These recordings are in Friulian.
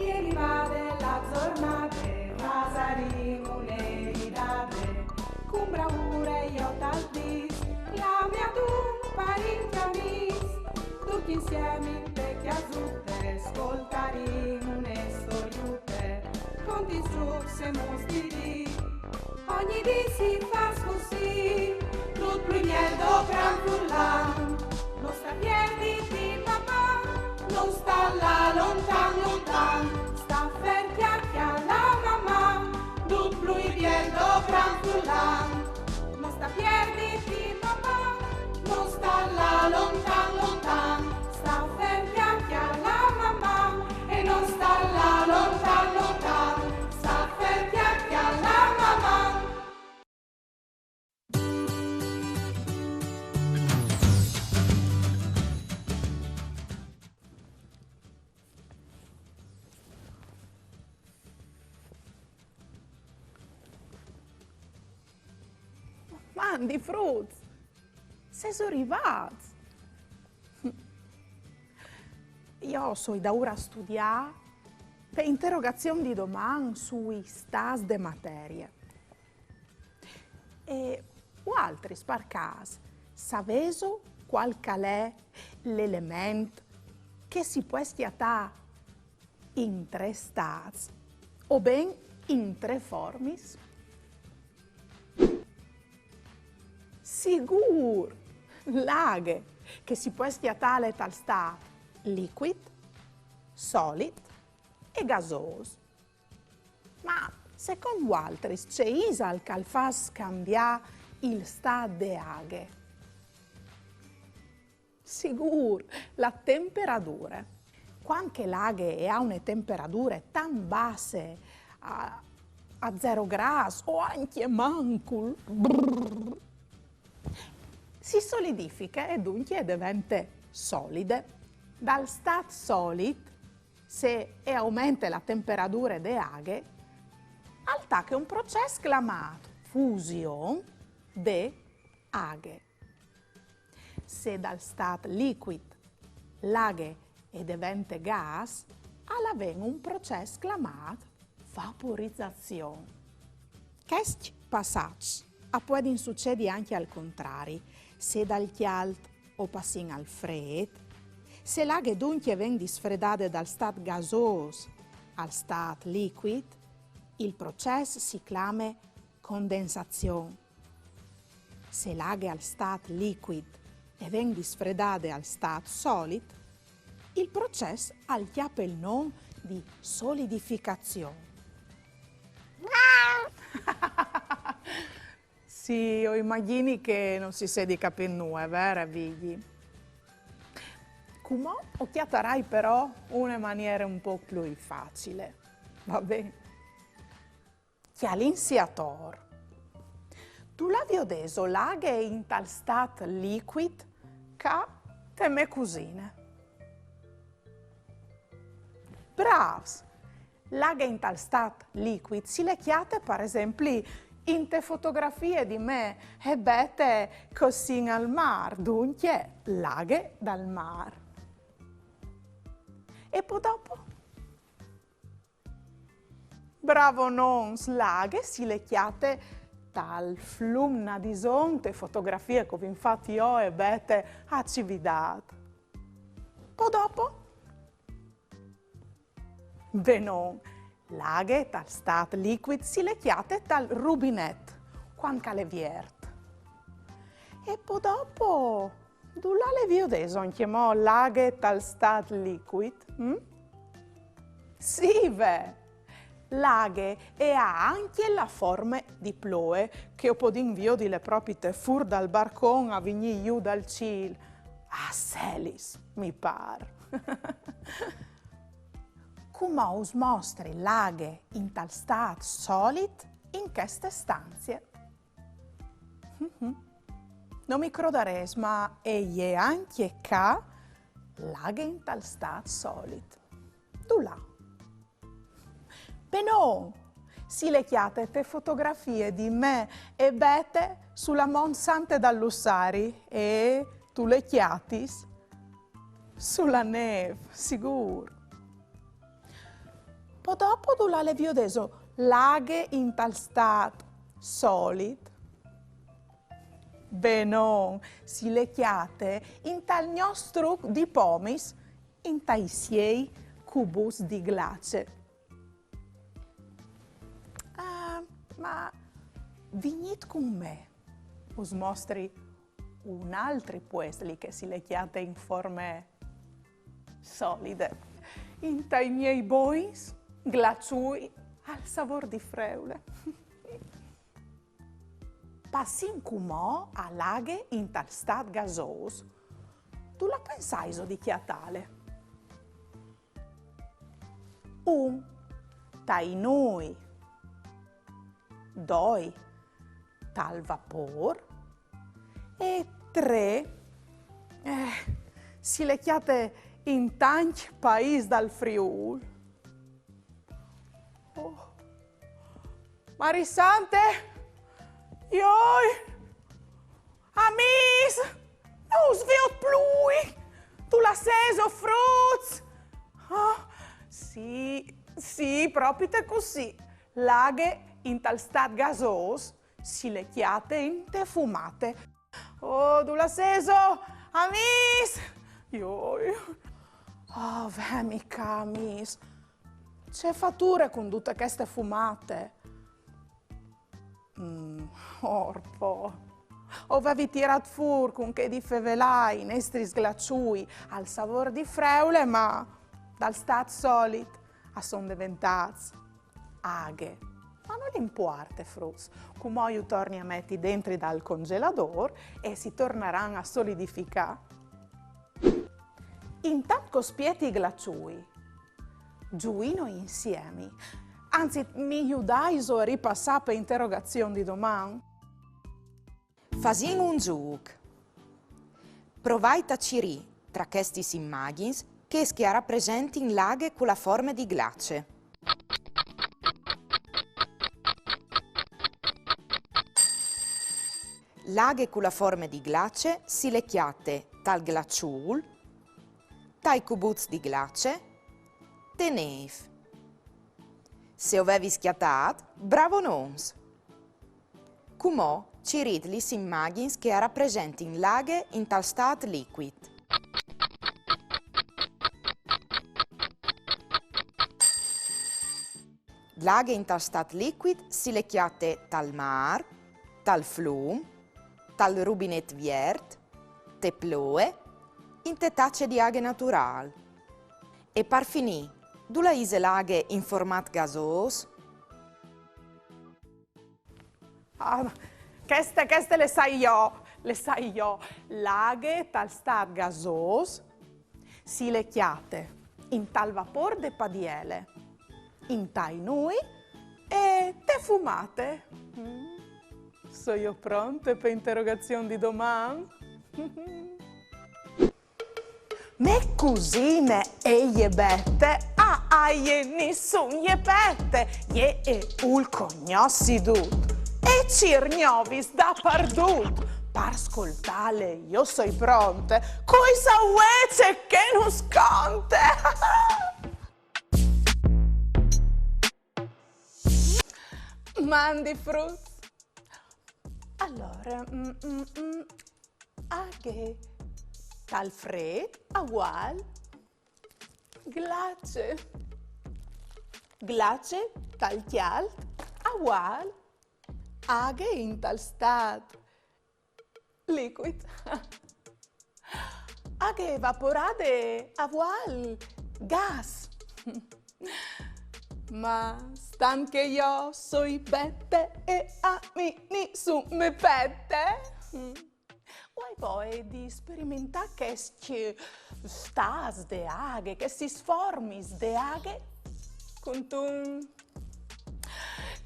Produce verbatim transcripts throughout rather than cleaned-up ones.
È rivade la zornade, fasarìn une ridade, cun braure jo tal dis, clamè adun parint e amis, ducj insiemi inte cjasute, scoltarìn une storiute, conte i strucs e mus di dì. Ogni dì si fâs cussì, dut plui biel doprant furlan. No sta pierditi, Maman, no sta lâ lontan, lontan. Sta fer cjale a la Maman, dut plui biel doprant furlan. No sta pierditi, Maman, no sta lâ lontan, lontan. Sta fer cjale a la Maman e no sta lâ lontan, lontan. Sta fer cjale a la Maman. Mandi fruts, sêso rivâts? Jo o soi daûr a studiâ pe interogazion di doman sui stâts de materie. E vualtris, par câs, savêso cuâl che al è l'element che si pues cjatâ in trê stâts, o ben in trê formis? Sigûr! L'aghe, che si pues cjatâle tal stât licuit, solit e gasôs. Ma secont vualtris ce isal che al fâs cambiâ il stât de aghe? Sigûr, la temperadure. Cuant che la aghe e à une temperadure tant basse, a, a zero grâts o ancje mancul, brrr, si solidifiche e duncje e devente solide. Dal stât solit, se e aumente la temperadure de aghe, al tache un procès clamât fusion de aghe. Se dal stât licuit la aghe e devente gas, al ven un procès clamât vaporizazion. Chescj passaçs a puedin sucedi ancje al contrari, se dal cjalt o passìn al frêt, se la aghe duncje e ven disfredade dal stât gasôs al stât licuit, il procès si clame condensazion. Se la aghe al stât licuit e ven disfredade al stât solit, il procès al cjape il non di solidificazion. Sì, o imagjini che no si sedi capît nuie, vere, Vigji? Cumò o cjatarai però une maniere un pôc plui facile, va ben? Cjalìnsi ator. Dulà viodêso la aghe intal stât licuit? Ca te mê cusine. Brâfs! La aghe intal stât licuit si le cjate, par esempli, inte fotografie di me e Bete che o sin al mâr, duncje la aghe dal mâr. E po dopo? Bravonons, la aghe si le cjate tal flum Nadison, te fotografie che o vin fat jo e Bete a Cividât. Po dopo? Benon, la aghe tal stât licuit si le cjate tal rubinet, cuant che al è viert. E po dopo? Dulà le viodêso ancjemò la aghe tal stât licuit, hm? Sì, ve! La aghe e à ancje la forme di ploie, che o podìn viodile propite fûr dal barcon a vignî jù dal cîl. A selis, mi pâr. Cumò us mostri la aghe intal stât solit in cheste stanzie. Mhm. No mi crodarês, ma e je ancje ca la aghe intal stât solit. Dulà? Benon! Si le cjate te fotografie di me e Bete su la Mont Sante dal Lussari e tu le cjatis su la nêf, sigûr. Dopo dulà le viodêso la aghe intal stât solit? Benon, si le cjate intal gnot struc di pomis, intai siei cubuts di glace. Ah, ma vignît cun me, us mostri un altri puest li che si le cjate in forme solide. Intai miei bogns glaçui al savôr di freule. Passìn cumò a la aghe intal stât gasôs. Dulà pensaiso di cjatâle? Un, tai nûi. Doi, tal vapôr. E trê, eh, si le cjate in tancj paîs dal Friûl. Oh. Marie Sante, joi, amîs, no us viôt plui, dulà sêso fruts? Ah, sì, sì, propite cussì. La aghe intal stât gasôs si le cjate inte fumate. Oh, dulà sêso, amîs? Joi. Oh, vemi ca, amîs. Ce fature cun dute cheste fumate. Mm, orpo. O vevi tirât fûr cun chê di fevelâ i nestris glaçui al savôr di freule, ma dal stât solit a son deventâts aghe. Ma nol impuarte, fruts. Cumò ju torni a meti dentri dal congeladôr e si tornaran a solidificâ. Intant che o spieti i glaçui, zuìno insiemi. Anzit, mi judaiso a ripassâ pe interogazion di doman? Fasìn un zûc. Provait a cirî tra chestis imagjins chês che a rapresentin la aghe cu la forme di glace. La aghe cu la forme di glace si le cjate tal glaçûl, tai cubuts di glace, te nêf. Se o vevis cjatât, bravonons! Cumò cirît lis imagjins che a rapresentin la aghe intal stât licuit. La aghe intal stât licuit si le cjate tal mâr, tal flum, tal rubinet viert, te ploie, inte tace di aghe naturâl. E par finî, dulà ise la aghe in formât gasôs? Ah, cheste, cheste le sai jo, le sai jo. La aghe tal stât gasôs si le cjate intal vapôr de padiele, intai nûi e te fumate. Mm. Soi jo pronte pe interogazion di doman? Mê cusine e je Bete, a, a jê nissun je pete, jê e vûl cognossi dut, e cîr gnovis dapardut. Par scoltâle jo soi pronte, cui sa vuê ce che nus conte. Mandi fruts. Alore, mm, mm, mm, aghe tal frêt aguâl glace. Glace tal cjalt aguâl aghe intal stât licuit. Aghe evaporade aguâl gas. Ma stant che jo soi Bete e a mi nissun me pete, o ai voie di sperimentâ chescj stâts de aghe, chestis formis de aghe, cuntun,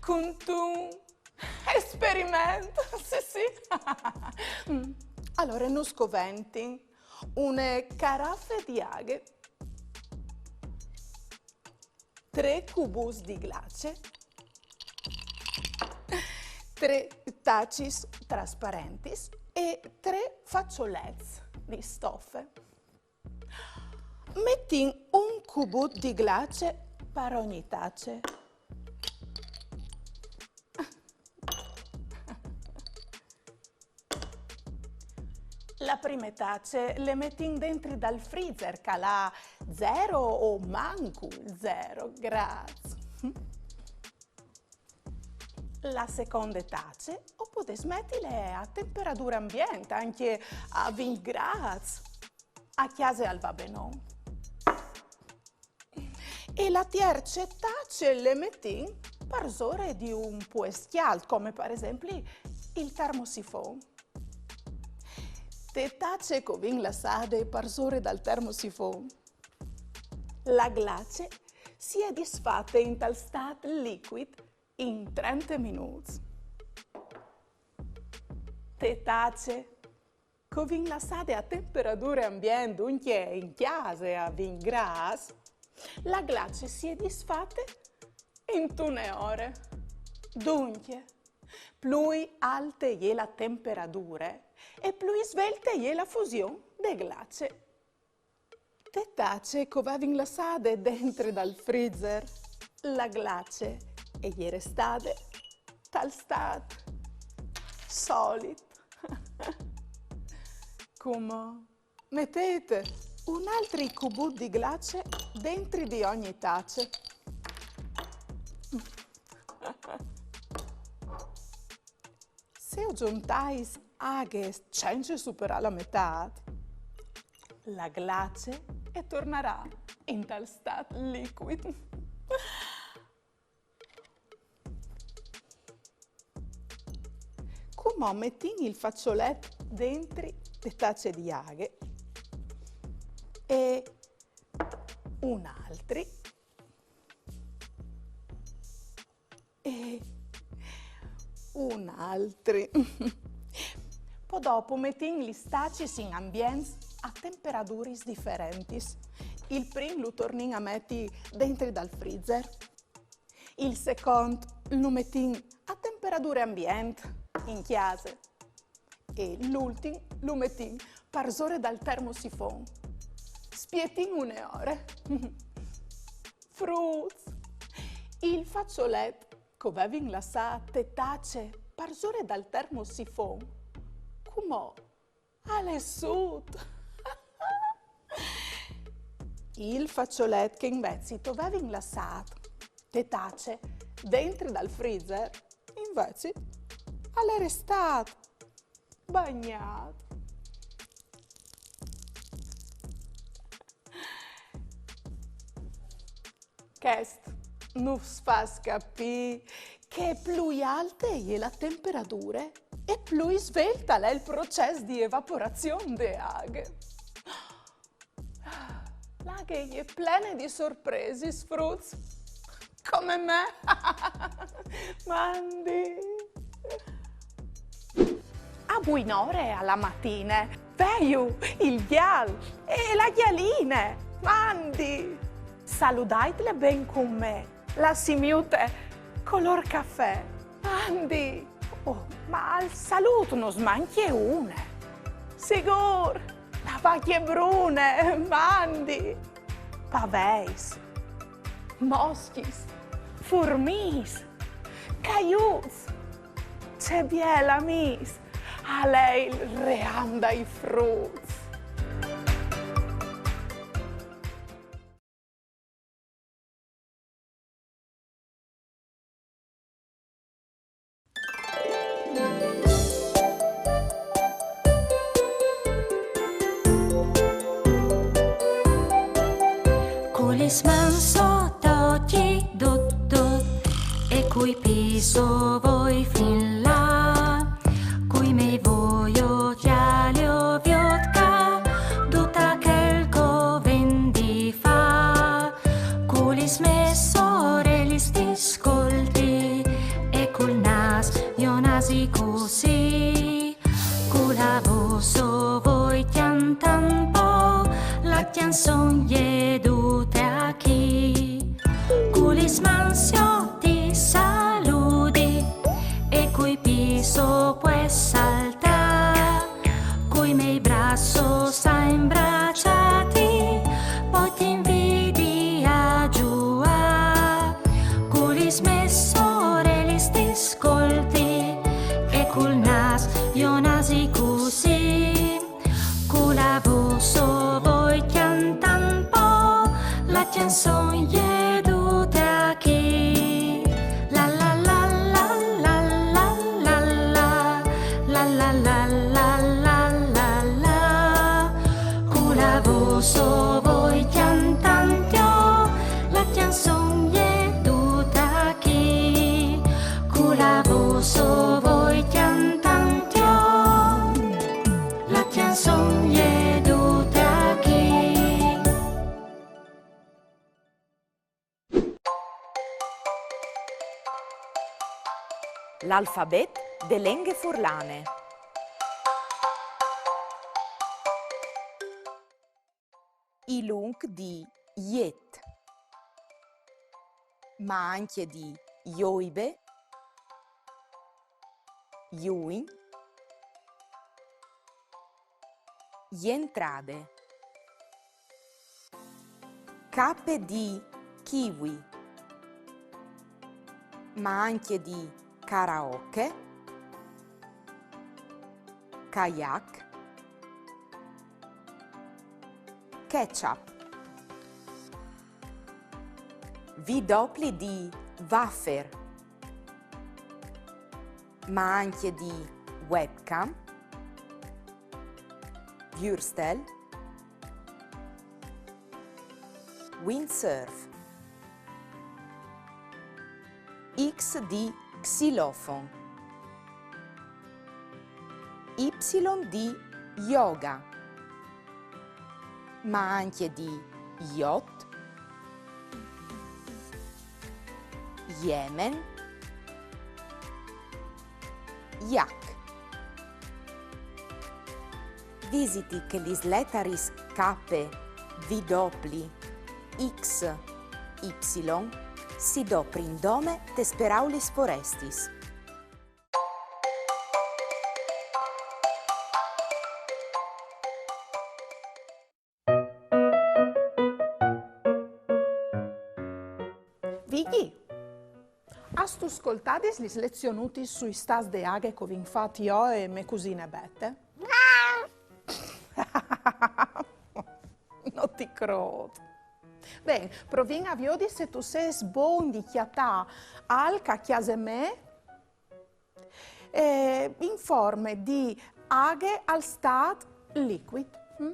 cuntun esperiment, sì, sì. Mm. Alore, nus coventin une carafe di aghe, trê cubuts di glace, trê tacis trasparentis e trê façolets di stofe. Metìn un cubut di glace par ogni tace. La prime tace le metìn dentri dal freezer, che al à zero o mancul zero grâts. La seconde tace o podês metile a temperadure ambient, ancje a vincj grâts. A cjase al va benon. E la tierce tace le metìn parsore di un puest cjalt, come par esempli il termosifon. Te tace che o vin lassade parsore dal termosifon, la glace si è disfate intal stât licuit in trente minûts. Te tace che o vin lassade a temperadure ambient, duncje in cjase a vincj grâts, la glace si è disfate intune ore. Duncje, plui alte e je la temperadure e plui svelte e je la fusion de glace. Te tace che o vevin lassade dentri dal freezer, la glace e je restade tal stât solit. Cumò metêt un altri cubut di glace dentri di ogni tace. Se o zontais aghe cence superâ la metât, la glace e tornarà intal stât licuit. Cumò metìn il façolet dentri de tace di aghe e un altri e un altri. Po dopo metìn lis tacis in ambients a temperaduris diferentis. Il prin lu tornìn a meti dentri dal freezer. Il secont lu metìn a temperadure ambient, in cjase. E l'ultin lu metìn parsore dal termosifon. Spietìn une ore. Fruts! Il façolet che o vevin lassât te tace parsore dal termosifon, cumò al è sut. Il façolet che invezit o vevin lassât te tace dentri dal freezer, invezit al è restât bagnât. Chest nus fâs capî che plui alte e je la temperadure e plui svelt al è il procès di evaporazion de aghe. L'aghe e je plene di sorpresis, fruts. Come me. Mandi. A buinore a la matine, veju il gjal e la gjaline. Mandi. Saludaitle ben cun me, la simiute colôr cafè. Mandi. Oh, ma al salût nus mancje une. Sigûr, la vacje brune, mandi. Paveis, moscjis, furmiis, caiuts. Ce biel, amîs, al è il ream dai fruts. Cu lis mans sot ocji dut dut e cui pîts o voi fin là. Cui miei voi ocjâi o viôt ca dut chel che o vin di fâ. Cu lis mês orelis ti scolti e cul nâs jo nasi cussì. Cu la vôs o voi cjantâ un pôc la cjançon e je dute achì. Cu lis mans jo ti saludi e cui pîts o pues saltâ. Cui miei braçs o soi imbraçadis, po ti invidi a zuiâ. Son jodute achì. La la la la la la la la. La la la la la la la. Cu la vôs o voi cjantant jo la cjançon jodute achì. Cu la vôs o voi cjantant jo la cjançon jodute achì. L'alfabet de lenghe furlane. I lunc di jet, ma ancje di joibe, juin, jentrade. Cape di kiwi, ma ancje di karaoke, kayak, ketchup. Vidopli di wafer, ma ancje di webcam, würstel, windsurf. X di xilofon. Y di yoga, ma ancje di jot, jemen, jac. Visiti che lis letaris cape, vidopli, x, y si doprin dome tes peraulis forestis. Vigji, âstu scoltadis lis lezionutis sui stâts de aghe che o vin fat jo e mê cusine Bete? No ti crôt. Ben, provìn a viodi se tu sês bon di cjatâ alc a cjase mê, eh, in forme di aghe al stât licuit. Mm?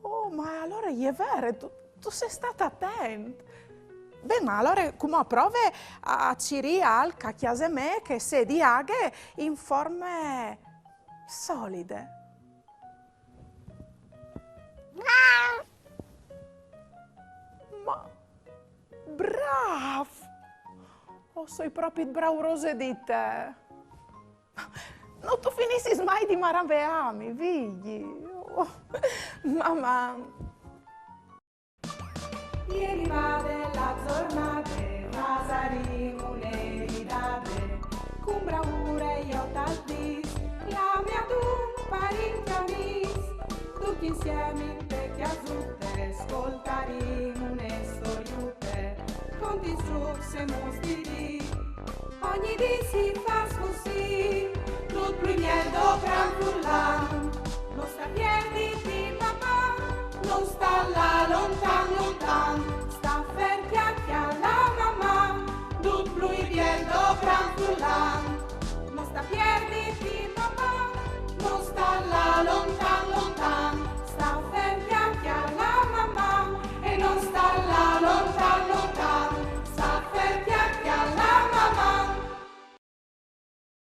Oh, ma alore e je vere, tu, tu sês stât atent. Ben, ma alore cumò prove a, a cirî alc a cjase mê che e sedi aghe in forme solide. Ma brâf! O soi propit braurose di te. No tu finissis mai di maraveâmi, Vigji. Maman! E je rivade la zornade, fasarìn une ridade, cun braure jo tal dîs, clamìn un parint di amîs, ducj insiemi inte cjasute, scoltarìn une storiute, contìn zûcs e mûts di dì. Ogni dì si fâs cussì, dut plui biel do cran furlan. No sta pierditi, papà, no sta lâ lontan, lontan.